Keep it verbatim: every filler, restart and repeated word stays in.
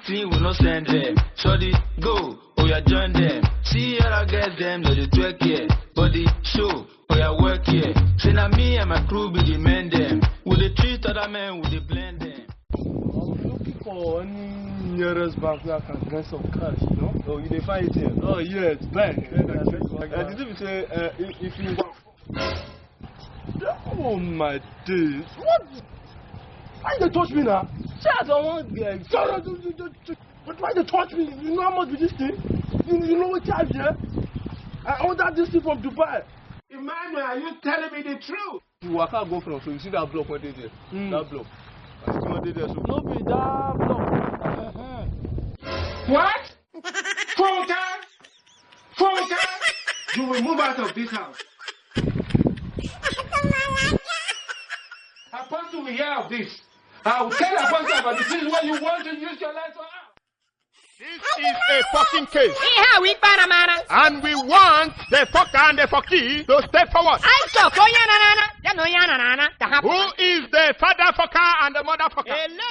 See, we no send them. Shorty, go, oh yeah, join them. See all our girls them, no dey twerk here. Body show, oh yeah, work here. Say na me and my crew be the men them. We dey treat other men, we dey blend them. I'm looking for any nearest bank where I can get some cash, you know? Oh, you dey find it here? Oh, yes, bank. Uh, did you say uh, if, if you want? Oh my days! What? Why you dey touch me now? Say as I wan get. Sorry, do, do, do, do. But why you dey touch me? You know how much be this thing? You, you know what charge here? I ordered this thing from Dubai. Emmanuel, are you telling me the truth? You waka go from, so you see that block wey dey there? Mm. That block. I see one dey there, so no be that block. Uh-huh. What? Funke! Funke! You will move out of this house. Apostle will hear of this. I will tell Apostle about the things where you want to use your life for. This is a fucking case. Ihe a wụ ikpe a mara. And we want the fucker and the fucky to step forward. Anyị chọrọ ka onye nara ana ya na onye a nara ana ka ha pụta. Who is the father fucker and the mother fucker? Ele